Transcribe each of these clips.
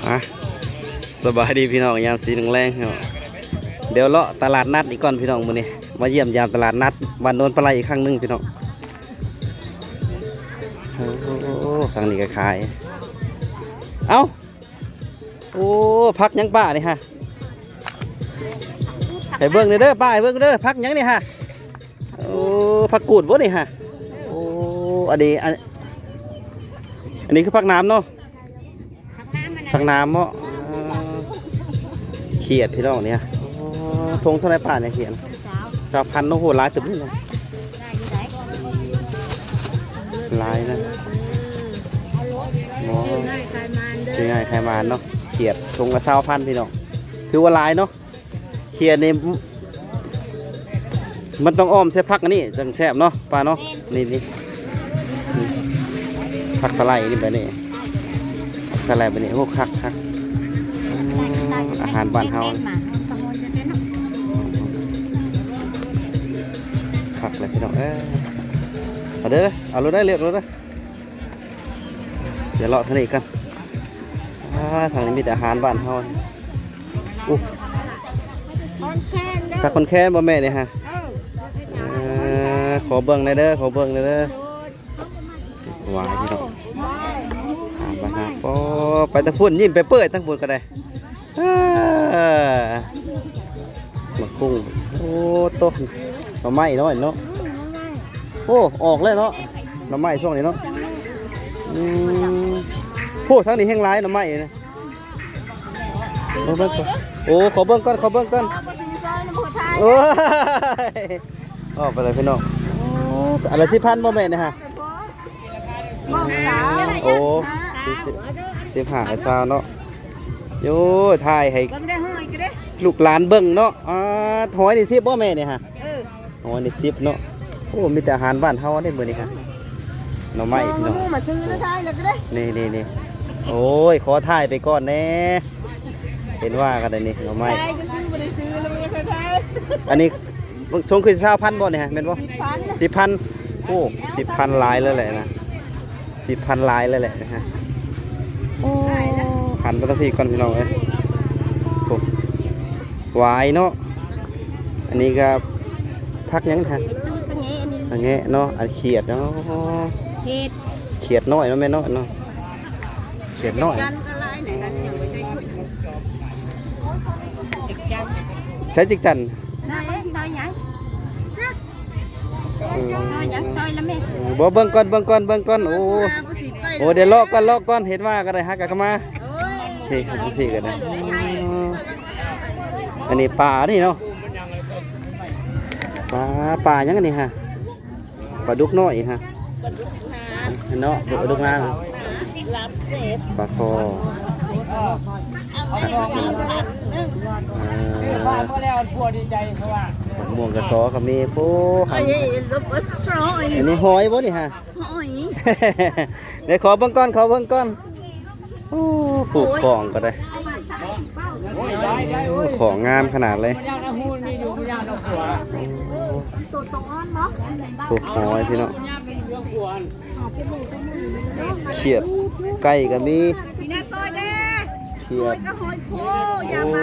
ອ່ະ ສະບາຍດີພີ່ນ້ອງ ຍາມສີ່ໂມງແລງເນາະ. ດຽວເລາະຕະຫຼາດນັດອີກກ່ອນພີ່ນ້ອງ ມື້ນີ້ມາຢ້ຽມຢາມຕະຫຼາດນັດບ້ານໂນນປາໄລອີກຄັ້ງໜຶ່ງພີ່ນ້ອງ. ໂອ້ ທາງນີ້ກໍຂາຍ. ເອົ້າ ໂອ້ ຜັກຫຍັງປ້ານີ້ຮະ? ໃຫ້ເບິ່ງແດ່ເດີ ປ້າ ໃຫ້ເບິ່ງເດີ ຜັກຫຍັງນີ້ຮະ? ໂອ້ ຜັກກູດບໍ່ນີ້ຮະ? ໂອ້ ອັນນີ້ ອັນ ອັນນີ້ຄືຜັກໜາມເນາະ. ຜັກໜາມເນາະ. ເອີ ຂຽດພີ່ນ້ອງນີ້. ໂອ້ ຖົງເທົ່າໃດປ້ານີ້ຂຽດ? ຊາວພັນເນາະ. ໂຫ ຫຼາຍເຕີບນີ້ນະ. ຫຼາຍນະ. ບໍ່ ຊື້ງ່າຍຂາຍໝານເນາະ. ຂຽດຖົງລະຊາວພັນພີ່ນ້ອງ ຖືວ່າຫຼາຍເນາະ. ຂຽດນີ້ ມັນຕ້ອງອ້ອມໃສ່ຜັກອັນນີ້ຈັ່ງແຊບເນາະ ປ້າເນາະ. ນີ້ ນີ້ ນີ້ ຜັກສະໄລນີ້ ແບບນີ້ ຜັກສະໄລແບບນີ້. ໂອ້ ຄັກ ຄັກ. ອາຫານບ້ານເຮົາ ຄັກແຫຼະພີ່ນ້ອງເອີຍ. ເອົາເດີ ເອົາໂລດເດີ ເລືອກໂລດເດີ. ດຽວເລາະທາງນີ້ກ່ອນ. ອ່າ ທາງນີ້ມີແຕ່ອາຫານບ້ານເຮົາ. ອຸ ຜັກຄອນແຄນບໍ່ແມ່ນີ້ຮະ? ເອີ ຂໍເບິ່ງແດ່ເດີ ຂໍເບິ່ງແດ່ເດີ. ຫວາຍພີ່ນ້ອງ ອາຫານບ້ານເຮົາ. ໂອ້ ໄປທາງພຸ້ນ ຍິ້ມເປີຍໆ ທາງພຸ້ນກໍໄດ້. ເອີ ໝາກຫຸ່ງ. ໂອ້ ໂຕ ໜໍ່ໄມ້ນ້ອຍເນາະ. ໂອ້ ອອກແລ້ວເນາະ ໜໍ່ໄມ້ຊ່ວງນີ້ເນາະ. ອືມ ໂອ້ ທາງນີ້ແຮ່ງຫຼາຍໜໍ່ໄມ້ນະ. ໂອ້ ເບິ່ງກ່ອນ ໂອ້ ຂໍເບິ່ງກ່ອນ ຂໍເບິ່ງກ່ອນ. ໂອ້ຍ ອອກໄປເລີຍພີ່ນ້ອງ. ໂອ້ ອັນລະສິບພັນບໍ່ແມ່ນນະຮະ? ໂອ້ ສິບຫ້າ ຊາວເນາະ. ໂອ້ຍ ຖ່າຍໃຫ້ ເບິ່ງໄດ້ ຫອຍກໍໄດ້ ລູກຫຼານເບິ່ງເນາະ. ອ່າ ຫອຍນີ້ສິບບໍ່ແມ່ນີ້ຮະ? ເອີ ຫອຍນີ້ສິບເນາະ. ໂອ້ ມີແຕ່ອາຫານບ້ານເຮົາເດ້ມື້ນີ້ຮະ. ໜໍ່ໄມ້ພີ່ນ້ອງ ມາຊື້ນະ ຖ່າຍແລ້ວກໍໄດ້. ນີ້ໆໆ ໂອ້ຍ ຂໍຖ່າຍໄປກ່ອນແດ່. ເຫັນວ່າກັນໄດ໋ນີ້ ໜໍ່ໄມ້ ຖ່າຍກໍຊື້ ບໍ່ໄດ້ຊື້ແລ້ວ ມີແຕ່ຖ່າຍ. ອັນນີ້ ເບິ່ງ ສົ່ງຄືຊາວພັນບໍ່ນີ້ຮະ ແມ່ນບໍ່? ສິບພັນ ສິບພັນ. ໂອ້ ສິບພັນຫຼາຍແລ້ວແຫຼະນະ ສິບພັນຫຼາຍແລ້ວແຫຼະນະຮະ. ໂອ້ ຫັນໄປທາງພີ້ກ່ອນພີ່ນ້ອງເອີຍ. ໂອ້ ຫວາຍເນາະ. ອັນນີ້ກໍຜັກຫຍັງນະ? ສະແງະ ອັນນີ້ ສະແງະເນາະ. ອັນຂຽດເນາະ ຂຽດ ຂຽດນ້ອຍເນາະ ແມ່ເນາະ ເນາະ ຂຽດນ້ອຍ. ໃສ່ຈິກຈັນ ນ້ອຍ ນ້ອຍຫຍັງ? ເອີ ນ້ອຍຫຍັງ? ຊອຍລະແມ່ ເອີ ບໍ່ ເບິ່ງກ່ອນ ເບິ່ງກ່ອນ ເບິ່ງກ່ອນ. ໂອ້ ໂອ້ ດຽວເລາະກ່ອນ ເລາະກ່ອນ ເຫັນວ່າກໍໄດ້ ຫາກະເຂົ້າມາ. ພີ້ ພີ້ກໍໄດ້. ອັນນີ້ປານີ້ເນາະ ປາ ປາຫຍັງອັນນີ້ຮະ? ປາດຸກນ້ອຍຮະ ເນາະ ປາດຸກນາ ປາຄໍ ເອີ ໝາກມ່ວງກະຊໍກໍມີ. ໂອ້ ຫັນ ອັນນີ້ຫອຍບໍ່ນີ້ຮະ? ຫອຍ ເດ ຂໍເບິ່ງກ່ອນ ຂໍເບິ່ງກ່ອນ. ໂອ້ ຜູກຂອງກໍໄດ້ ຂອງງາມຂະໜາດເລີຍ. ໂອ້ ຜູກຫອຍພີ່ນ້ອງ ຂຽດໄກ່ກໍມີ ຂຽດ. ໂອ້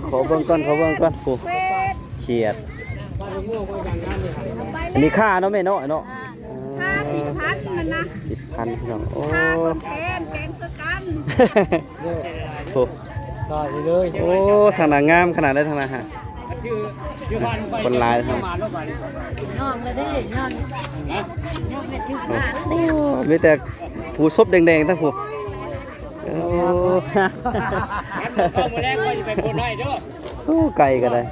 ຂໍເບິ່ງກ່ອນ ຂໍເບິ່ງກ່ອນ. ໂອ້ ຂຽດ ອັນນີ້ຄ່າເນາະແມ່ເນາະ ເນາະ. ຫ້າສິບພັນນັ້ນນະ ສິບພັນພີ່ນ້ອງ. ໂອ້ ຂ້າກັບແກງ ແກງໃສ່ກັນ. ໂອ້ ຊອຍເລີຍ. ໂອ້ ທາງໜ້າງາມຂະໜາດໃດ ທາງໜ້າຮະ. ຄົນຫຼາຍທາງ ຍ້ອນລະເດ້ ຍ້ອນ ຍ້ອນແມ່ຊື່. ໂອ້ ມີແຕ່ຜູ້ສົບແດງໆ ທັງຜູ້. ໂອ້ ເອົາມື້ແລງຂ້ອຍຊິໄປໂພນໄດ້ເດີ. ໂອ້ ໄກ່ກໍໄດ້.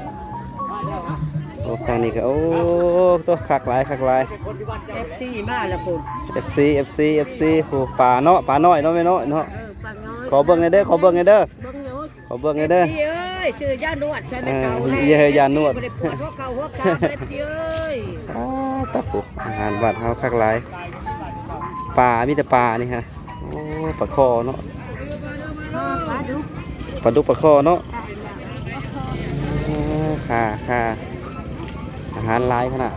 ໂອ້ ທາງນີ້ກໍ ໂອ້ ຕົວຄັກຫຼາຍ ຄັກຫຼາຍ. ເອັຟຊີ ມາແລ້ວພຸ້ນ ເອັຟຊີ ເອັຟຊີ ເອັຟຊີ. ໂອ້ ປາເນາະ ປານ້ອຍເນາະ ແມ່ນ້ອຍເນາະ. ເອີ ປານ້ອຍ. ຂໍເບິ່ງແດ່ເດີ ຂໍເບິ່ງແດ່ເດີ ເບິ່ງຢູ່ ຂໍເບິ່ງແດ່ເດີ. ເອັຟຊີເອີຍ ຊື້ຢານວດໃຫ້ແມ່ເຖົ້າແດ່. ເອີ ຢານວດ ບໍ່ໄດ້ປວດຫົວເຂົ່າຫົວຂາ ເອັຟຊີເອີຍ. ອ້າ ຕາໂຫ ອາຫານບ້ານເຮົາຄັກຫຼາຍ. ປາ ມີແຕ່ປານີ້ຮະ. ໂອ້ ປາຄໍເນາະ ປາດຸກ ປາດຸກ ປາຄໍເນາະ. ເອີ ຄ່າ ຄ່າ ອາຫານຫຼາຍຂະໜາດ.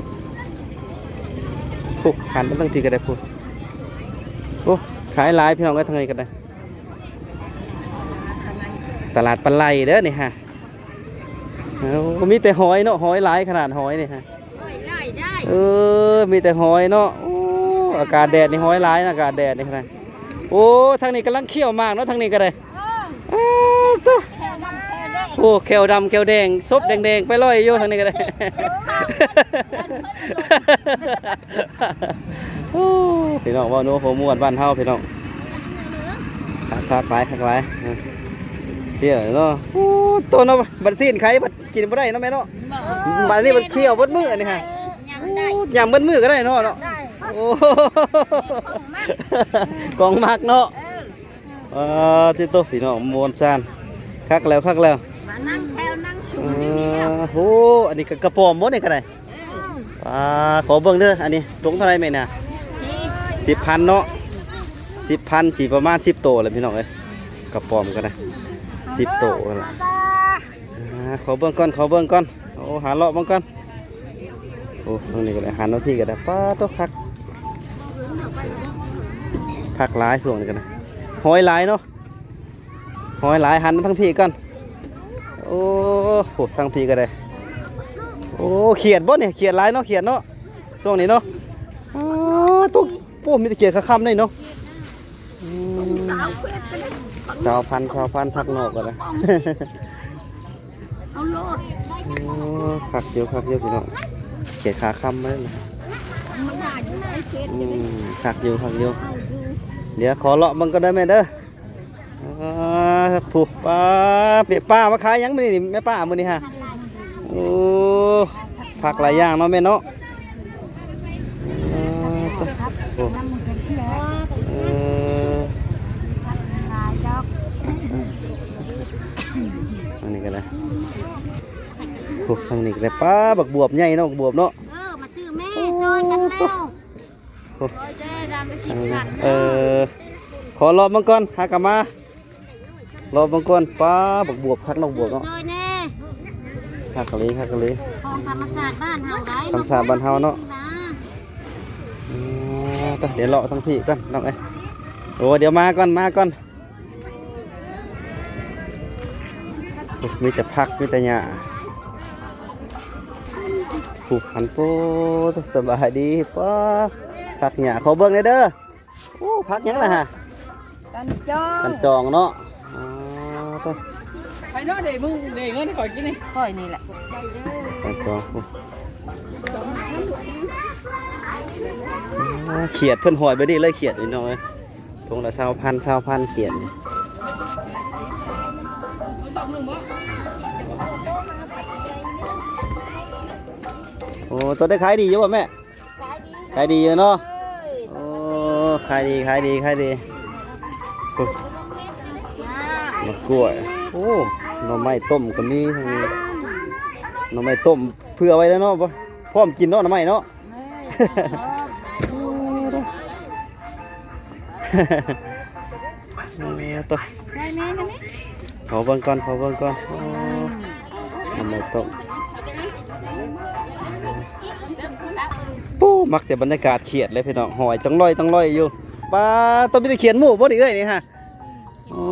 ໂອ້ ຫັນໄປທາງພີ້ກໍໄດ້ພຸ້ນ. ໂອ້ ຂາຍຫຼາຍພີ່ນ້ອງເອີຍ ທາງນີ້ກໍໄດ້. ຕະຫຼາດປາໄຫຼເດີນີ້ຮະ. ໂອ້ ມີແຕ່ຫອຍເນາະ ຫອຍຫຼາຍຂະໜາດຫອຍນີ້ຮະ. ເອີ ມີແຕ່ຫອຍເນາະ. ໂອ້ ອາກາດແດດນີ້ຫອຍຫຼາຍນະ ອາກາດແດດນີ້ນະ. ໂອ້ ທາງນີ້ກຳລັງຄ້ຽວໝາກເນາະ ທາງນີ້ກໍໄດ້. ອ້າວ ໂຕ ໂອ້ ແຂ້ວດຳແຂ້ວແດງ ສົບແດງໆ ໄປລອຍຢູ່ທາງນີ້ກໍໄດ້. ໂອ້ ພີ່ນ້ອງ ເວົ້ານົວຫົວມ່ວນບ້ານເຮົາພີ່ນ້ອງ. ຄັກໆ ຫຼາຍ ຄັກຫຼາຍ. ເອີ ທ່ຽວເນາະ. ໂອ້ ໂຕເນາະ ບັດຊີ້ນໄຂ່ບັດກິນບໍ່ໄດ້ເນາະແມ່ເນາະ. ບັດນີ້ບັດຄ້ຽວເບິດມື້ອັນນີ້ຮະ. ຍຳໄດ້ ໂອ້ ຍຳເບິດມື້ກໍໄດ້ເນາະ ເນາະ. ໂອ້ ຂອງມັກເນາະ. ເອີ ເອີ ຕິໂຕ ພີ່ນ້ອງ ມ່ວນຊານ ຄັກແລ້ວ ຄັກແລ້ວ. ມານັ່ງແຖວນັ່ງຊຸມຢູ່ນີ້ແລ້ວ. ເອີ ໂອ້ ອັນນີ້ກໍກະປອມບໍ່ນີ້ກໍໄດ້. ເອີ ອ່າ ຂໍເບິ່ງເດີ ອັນນີ້ຖົງເທົ່າໃດແມ່ນະ? ສິບພັນເນາະ ສິບພັນ ຊິປະມານສິບໂຕແຫຼະພີ່ນ້ອງເອີຍ. ກະປອມກໍໄດ້ ສິບໂຕແຫຼະ. ອ່າ ຂໍເບິ່ງກ່ອນ ຂໍເບິ່ງກ່ອນ. ໂອ້ ຫາເລາະເບິ່ງກ່ອນ. ໂອ້ ທາງນີ້ກໍໄດ້ ຫັນມາພີ້ກໍໄດ້. ປ້າດ ໂຕ ຄັກ ຄັກຫຼາຍຊ່ວງນີ້ກໍໄດ້. ຫອຍຫຼາຍເນາະ ຫອຍຫຼາຍ. ຫັນມາທາງພີ້ກ່ອນ. ໂອ້ ໂຫ ທາງພີ້ກໍໄດ້. ໂອ້ ຂຽດບໍ່ນີ້? ຂຽດຫຼາຍເນາະ ຂຽດເນາະ ຊ່ວງນີ້ເນາະ. ອ້າ ໂຕ ໂອ້ ມີແຕ່ຂຽດຂາຄຳເດ້ເນາະ. ອືມ ຊາວພັນ ຊາວພັນ ຜັກນອກກໍໄດ້. ເອົາໂລດ. ໂອ້ ຄັກຢູ່ ຄັກຢູ່ພີ່ນ້ອງ ຂຽດຂາຄຳມາເລີຍ. ອືມ ຄັກຢູ່ ຄັກຢູ່. ດຽວຂໍເລາະເບິ່ງກ່ອນເດີແມ່ເດີ. ອ່າ ຜູ້ ປ້າ ເປະປ້າມາຂາຍຫຍັງມື້ນີ້ນີ້ ແມ່ປ້າ ມື້ນີ້ຮະ? ໂອ້ ຜັກຫຼາຍຢ່າງເນາະແມ່ເນາະ. ອ່າ ໂອ້ ເອີ ອັນນີ້ກໍໄດ້. ໂອ້ ທາງນີ້ກໍໄດ້. ປ້າ ບັກບວບໃຫຍ່ເນາະ ບັກບວບເນາະ. ເອີ ມາຊື້ແມ່ ຊ່ອຍກັນແລ້ວ. ໂອ້ ເອີ ຂໍເລາະເບິ່ງກ່ອນ ຫາກະມາ ເລາະເບິ່ງກ່ອນ. ປ້າ ບັກບວບ ຄັກເນາະ ບວບເນາະ. ຊ່ອຍແດ່ ຄັກອີ່ຫຼີ ຄັກອີ່ຫຼີ. ຂອງທຳມະຊາດບ້ານເຮົາໄດ໋ ທຳມະຊາດບ້ານເຮົາເນາະ. ອືມ ດຽວເລາະທາງພີ້ກ່ອນນ້ອງເອີຍ. ໂອ້ ດຽວມາກ່ອນ ມາກ່ອນ. ໂອ້ ມີແຕ່ຜັກ ມີແຕ່ຫຍ້າ. ຜູ້ພັນໂປ ສະບາຍດີ. ປ້າ ຜັກຫຍ້າ ຂໍເບິ່ງແດ່ເດີ. ໂອ້ ຜັກຫຍັງລະຫະ? ກັນຈອງ ກັນຈອງເນາະ. ອໍ ໄປເນາະ ເດ ມຶງເດ ເງິນໃຫ້ຂ້ອຍກິນນີ້ ຂ້ອຍນີ້ແຫຼະ ກັນຈອງ. ໂອ້ ຂຽດເພິ່ນຫ້ອຍແບບນີ້ເລີຍ ຂຽດນີ້ນ້ອງເອີຍ. ຖົງລະຊາວພັນ ຊາວພັນ ຂຽດ. ໂອ້ ໂຕໄດ້ຂາຍດີຢູ່ບໍ່ແມ່? ຂາຍດີ ຂາຍດີຢູ່ເນາະ. ໂອ້ ຂາຍດີ ຂາຍດີ ຂາຍດີ. ໂອ້ ໝາກກ້ວຍ. ໂອ້ ໜໍ່ໄມ້ຕົ້ມກໍມີ ໜໍ່ໄມ້ຕົ້ມເຜື່ອໄວ້ແລ້ວເນາະ ພ້ອມກິນເນາະ ໜໍ່ໄມ້ເນາະ. ເອີ ໂຕ ຊ່ອຍແມ່ນຳແມ່ ຂໍເບິ່ງກ່ອນ ຂໍເບິ່ງກ່ອນ. ໂອ້ ທຳໄມໂຕະ ໂອ້ ມັກແຕ່ບັນຍາກາດຂຽດເລີຍພີ່ນ້ອງ ຫ້ອຍຕັງຮ້ອຍຕັງຮ້ອຍຢູ່. ປາດ ໂຕ ມີແຕ່ຂຽດໝູ່ບໍ່ນີ້ເອື້ອຍນີ້ຮະ? ໂອ້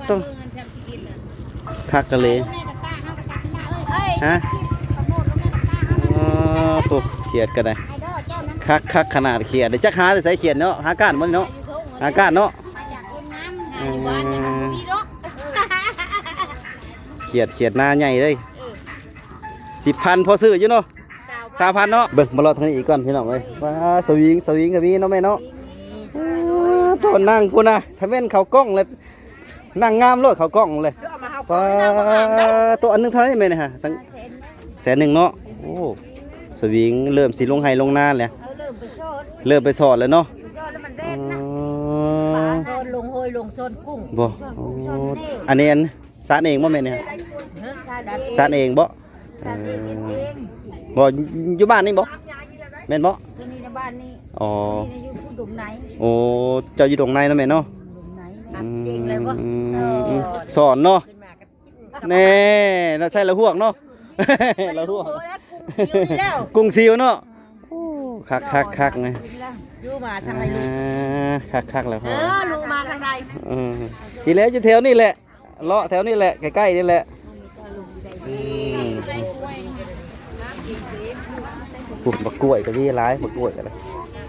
ໂຕ ຄັກກະເລີຍ ຮະ? ອໍ ໂຕ ຂຽດກໍໄດ້ ຄັກ ຄັກຂະໜາດຂຽດ. ຈັກຫາແຕ່ໃສຂຽດເນາະ? ຫາກ້ານບໍ່ນີ້ເນາະ? ຫາກ້ານເນາະ? ອືມ ຂຽດ ຂຽດໜ້າໃຫຍ່ເລີຍ. ເອີ ສິບພັນ ພໍຊື້ຢູ່ເນາະ? ຊາວພັນເນາະ. ເບິ່ງມາເລາະທາງນີ້ອີກກ່ອນພີ່ນ້ອງເອີຍ. ວ້າ ສະວິງ ສະວິງກໍມີເນາະແມ່ເນາະ. ໂຕ ນັ່ງພຸ້ນນະ ຖ້າແມ່ນເຂົ້າກ້ອງແລ້ວ ນັ່ງງາມໂລດ ເຂົ້າກ້ອງເລີຍ. ປາ ໂຕ ອັນໜຶ່ງເທົ່າໃດແມ່ນຫະ? ແສນໜຶ່ງເນາະ. ໂອ້ ສະວິງເລີ່ມຊິລົງໄຮ່ລົງນາແລ້ວ. ເອີ ເລີ່ມໄປສອດ ເລີ່ມໄປສອດແລ້ວເນາະ. ໄປສອດແລ້ວມັນແດດນະ. ອໍ ປາ ສອດລົງຫ້ວຍລົງຊອນກຸ້ງ ບໍ່? ຊອນກຸ້ງ ໂອ້ ຊອນແດງ. ອັນນີ້ອັນ ສານເອງບໍ່ແມ່ນີ້? ຮະ? ສານເອງ ສານເອງບໍ່? ເອີ ສານເອງ ເຮັດເອງ. ບໍ່ ຢູ່ບ້ານນີ້ບໍ່? ແມ່ນບໍ່? ຕົວນີ້ນະບ້ານນີ້. ອໍ ຕົວນີ້ນະຢູ່ຜູ້ດົງໃນ. ໂອ້ ເຈົ້າຢູ່ດົງໃນເນາະແມ່ເນາະ. ດົງໃນ ອືມ ຕັດເອງເລີຍບໍ່? ອືມ ເອີ ສອນເນາະ. ແນ່ ເນາະ ໃສ່ລະຫວກເນາະ ລະຫວກ ກຸ້ງຊິວເນາະ. ໂອ້ ຄັກໆໆ ນີ້ ຢູ່ມາທາງໃດ ອ່າ ຄັກໆ ແລ້ວ ເອີ ລູກມາທາງໃດ? ເອີ ນີ້ແຫຼະ ຢູ່ແຖວນີ້ແຫຼະ. ເລາະແຖວນີ້ແຫຼະ ໃກ້ໆນີ້ແຫຼະ. ອືມ ໂອ້ ບັກກ້ວຍກໍມີຫຼາຍ ບັກກ້ວຍກໍໄດ້.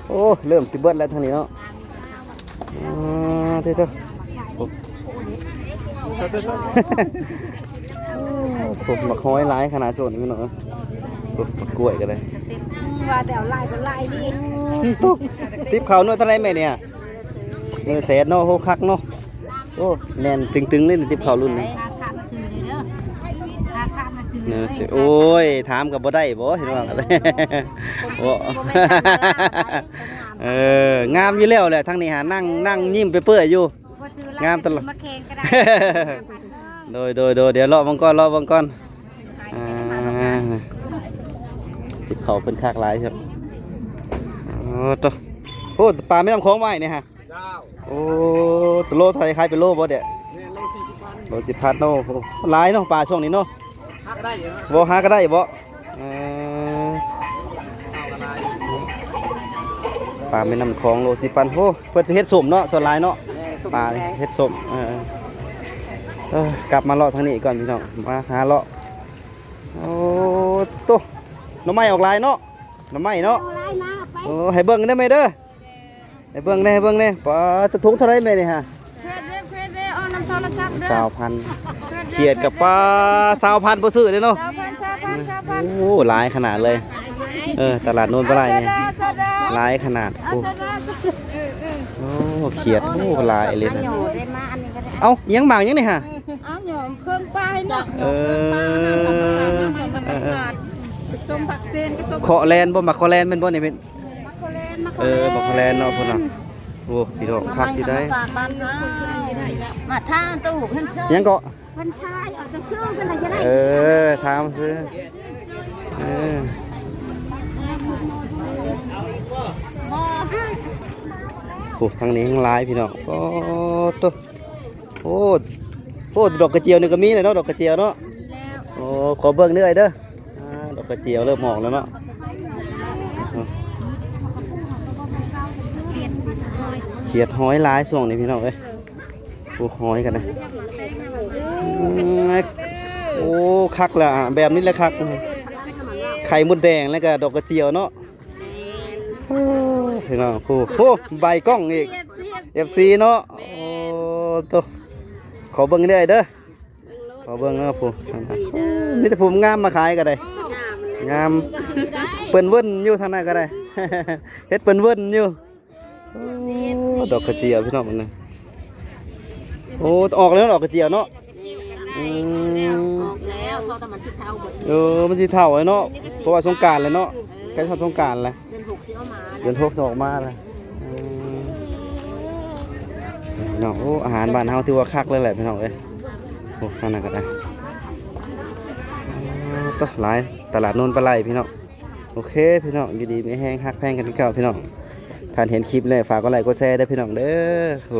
ໂອ້ ເລີ່ມຊິເບິດແລ້ວທາງນີ້ເນາະ. ອ່າ ເດີໆ ໂອ້ ໂອ້ ບັກຫອຍຫຼາຍຂະໜາດໂຊນນີ້ເນາະ. ໂອ້ ບັກກ້ວຍກໍໄດ້ ວ່າແຕ່ເອົາຫຼາຍກໍຫຼາຍດີ. ຕິບເຂົ້າໜ່ວຍເທົ່າໃດແມ່ນີ້? ເອີ ແສນເນາະ. ໂອ້ ຄັກເນາະ. ໂອ້ ແໜ້ນຕຶງໆເລີຍ ຕິບເຂົ້າລຸ້ນນີ້. ໂອ້ຍ ຖາມກໍບໍ່ໄດ້ບໍ ເຫັນວ່າກັນເລີຍ. ໂອ້ ເອີ ງາມຢູ່ແລ້ວແຫຼະ ທາງນີ້ຫາ ນັ່ງ ນັ່ງຍິ້ມເປືອຍໆຢູ່ ງາມຕະຫຼອດ. ໂດຍໆໆ ດຽວເລາະເບິ່ງກ່ອນ ເລາະເບິ່ງກ່ອນ. ອ່າ ຕິບເຂົ້າເພິ່ນຄັກຫຼາຍຄັບ. ໂອ້ໂຕ ໂອ້ ປາແມ່ນ້ຳຂອງໄວ້ນີ້ຫະ. ເຈົ້າ ໂອ້ ໂລເທົ່າໃດ? ຂາຍເປັນໂລບໍ່ເດ? ແມ່ນ ໂລສີ່ສິບພັນ ໂລສີ່ສິບພັນເນາະ. ໂອ້ ຫຼາຍເນາະ ປາຊ່ວງນີ້ເນາະ. ຫາກໍໄດ້ຢູ່ເນາະ. ບໍ່ ຫາກໍໄດ້ບໍ່? ເອີ ເອົາກໍໄດ້. ປາແມ່ນ້ຳຂອງໂລສີ່ສິບພັນ. ໂອ້ ເພິ່ນຊິເຮັດສົ້ມເນາະ ສ່ວນຫຼາຍເນາະ. ແມ່ນ ປາເຮັດສົ້ມ. ເອີ ເອີ ກັບມາເລາະທາງນີ້ກ່ອນພີ່ນ້ອງ ມາຫາເລາະ. ໂອ້ໂຕ ໜໍ່ໄມ້ອອກຫຼາຍເນາະ ໜໍ່ໄມ້ເນາະ. ເອົາຫຼາຍມາເອົາໄປ. ໂອ້ ໃຫ້ເບິ່ງເດີແມ່ເດີ ໃຫ້ເບິ່ງແດ່ ໃຫ້ເບິ່ງແດ່. ປາ ຕະຖົງເທົ່າໃດແມ່ນີ້ຫະ? ເຟດເດ້ ເຟດເດ້ ເອົານຳໂທລະສັບເດີ. ຊາວພັນ ເຟດເດ້ ຂຽດກັບ ເຟດເດ້ ປາ ຊາວພັນບໍ່ຊື້ເດ້ເນາະ. ຊາວພັນ ຊາວພັນ ຊາວພັນ. ໂອ້ ຫຼາຍຂະໜາດເລີຍ. ເອີ ຕະຫຼາດໂນນປາໄລນີ້ ເອົາໂຊດາ ໂຊດາ ຫຼາຍຂະໜາດ. ເອົາ ໂອ້ ໂຊດາ ເອີ ເອີ ໂອ້ ຂຽດ ໂອ້ ຫຼາຍເລີຍນະ. ເອົາຫຍັງ ໝາກຫຍັງນີ້ຫະ? ເອົາຫຍ້ອມເຄື່ອງປ່າໃຫ້ເນາະ. ເອີ ເຄື່ອງປ່າ ເອີ ເອີ ເອີ ສົມຜັກເຊນ ເຄາະແລນບໍ່? ໝາກເຄາະແລນແມ່ນບໍ່ນີ້? ເອີ ໝາກເຄາະແລນເນາະ ພຸ້ນນະ. ໂອ້ ພີ່ນ້ອງ ຄັກຢູ່ໃດ໋. ມາທານຕູ້ເພິ່ນ ຫຍັງເກາະ? ເພິ່ນຂາຍ ເອົາແຕ່ຊື້ເພິ່ນລະຈະໄດ້. ເອີ ຖາມຊື້. ເອີ ໂອ້ ທາງນີ້ແຮງຫຼາຍພີ່ນ້ອງ. ໂອ້ໂຕ ໂອ້ ໂອ້ ດອກກະຈຽວນີ້ກໍມີແຫຼະເນາະ ດອກກະຈຽວເນາະ. ໂອ້ ຂໍເບິ່ງເດີອ້າຍເດີ. ອ່າ ດອກກະຈຽວເລີ່ມອອກແລ້ວເນາະ. ຂຽດຫອຍຫຼາຍຊ່ວງນີ້ພີ່ນ້ອງເອີຍ. ໂອ້ ຫອຍກັນນະ. ອືມ ໂອ້ ຄັກລະ ແບບນີ້ລະຄັກ. ໄຂ່ມົດແດງ ແລ້ວກະດອກກະຈຽວເນາະ. ໂອ້ ພີ່ນ້ອງ ໂອ້ໂຫ ໃບກ້ອງອີກ ເອັຟຊີເນາະ. ໂອ້ໂຕ ຂໍເບິ່ງເດີອ້າຍເດີ ຂໍເບິ່ງເນາະ. ໂອ້ ມີແຕ່ຜູ້ງາມມາຂາຍກໍໄດ້ ງາມ. ເພິ່ນເວີ້ນຢູ່ທາງນັ້ນກໍໄດ້ ເຮັດເພິ່ນເວີ້ນຢູ່. ໂອ້ ດອກກະຈຽວພີ່ນ້ອງ ມັນນະ. ໂອ້ ອອກແລ້ວ ດອກກະຈຽວເນາະ. ອືມ ອອກແລ້ວ ເພາະແຕ່ມັນຊິເຖົ້າເບິດ. ເອີ ມັນຊິເຖົ້າແລ້ວເນາະ ເພາະວ່າສົງການແລ້ວເນາະ. ເອີ ໃກ້ຮອດສົງການແລ້ວ ເດືອນຫົກຊິອອກມາແລ້ວ. ເດືອນຫົກຊິອອກມາແລ້ວ. ອືມ ພີ່ນ້ອງ ໂອ້ ອາຫານບ້ານເຮົາຖືວ່າຄັກເລີຍແຫຼະພີ່ນ້ອງເອີຍ. ໂອ້ ທາງນັ້ນກໍໄດ້. ໂອ້ ໂຕ ຫຼາຍ ຕະຫຼາດໂນນປາໄລພີ່ນ້ອງ. ໂອເຄພີ່ນ້ອງ ຢູ່ດີມີແຮງ ຮັກແພງກັນຄືເກົ່າພີ່ນ້ອງ. ທ່ານເຫັນຄລິບແລ້ວ ຝາກກົດໄລກົດແຊເດີພີ່ນ້ອງເດີ. ໂອ້